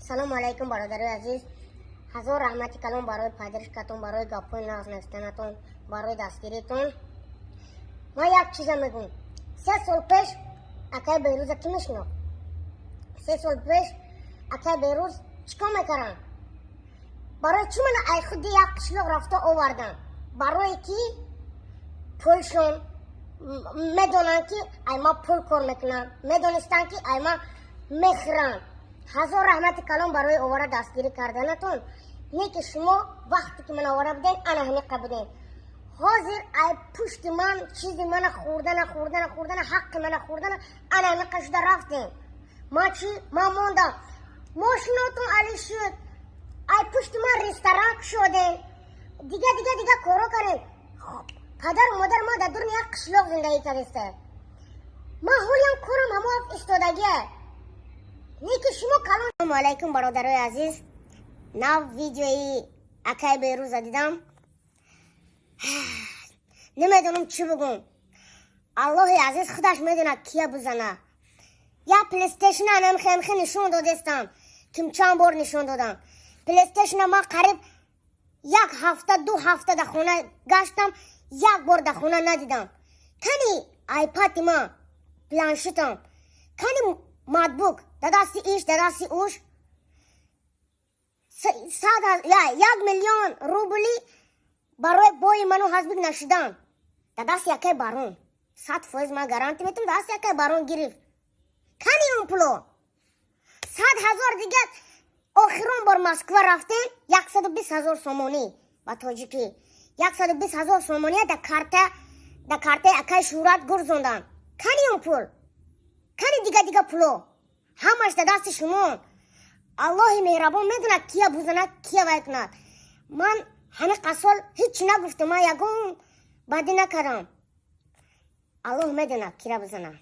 Салому алайкум, бародарои азиз. Ҳазор раҳмати калон барои поддержка тон, барои гапҳои нағз навистанатон, барои дастгиритон. Ман як чиза мегӯм. 3 сол пеш акай Берӯза кӣ мешинохт? 3 сол пеш акай Берӯз чӣ кор мекардам? Барои чӣ мана ай худи як қишлоқ рафта овардам? Барое ки пулшон медонанд, ки ай ма пул кор мекунам, медонистанд, ки ай ма мехӯрам. Ҳазор раҳмати калон барои овара дастгирӣ карданатон. Не ки шумо вақте ки ман овара будем, ана ҳамиқа будем. Ҳозир ай пушти ман чизи мана хӯрдана, хӯрдана, хӯрдана, ҳаққи мана хӯрдана, ана ҳамиқа шуда рафтем. Ман чӣ? Ман мондам. Мошинотон али шуд. Ай пушти ман ресторан кушодем, дига, дига, дига коро кардем. Падару модар ма дар дуруни як қишлоқ зиндагӣ кардеста. Ман ҳолиам корам ҳамо истодагия. Не ки шумо калон. Салому алайкум, бародарои азиз. Нав видеои акай Берӯза дидам. Намедонам, чӣ бугум. Аллоҳи азиз худаш медонад, кия бузана. Як Плейстейшн анамхемхе нишон додестам, ким чанд бор нишон додам. Плейстейшна ман қариб як ҳафта, 2 ҳафта дар хона гаштам, як бор дар хона надидам. Кани айпади ман, планшетам, кани ноутбук? Дар дасти иш, дар дасти уш. 1 миллион рубли барои бои ману ҳазбик нашудан дар дасти якай барон, 100% ман гарантӣ метам, дасти якай барон гирифт. Кани он пуло? 100 000 дига. Охирон бор Москва рафтем, 120 000 сомонӣ, ба тоҷикӣ 120 000 сомония дар картаи акай Шӯҳрат гурзонданд. Кани он пул? Кани дига, дига пуло? Ҳамаш дар дасти шумо. Аллоҳи меҳрабон медонад, кия бузанад, кия вай кунад. Ман ҳамин қасол ҳеҷ нагуфтам, ман ягон бадӣ накардам. Аллоҳ медонад, кира бизанад.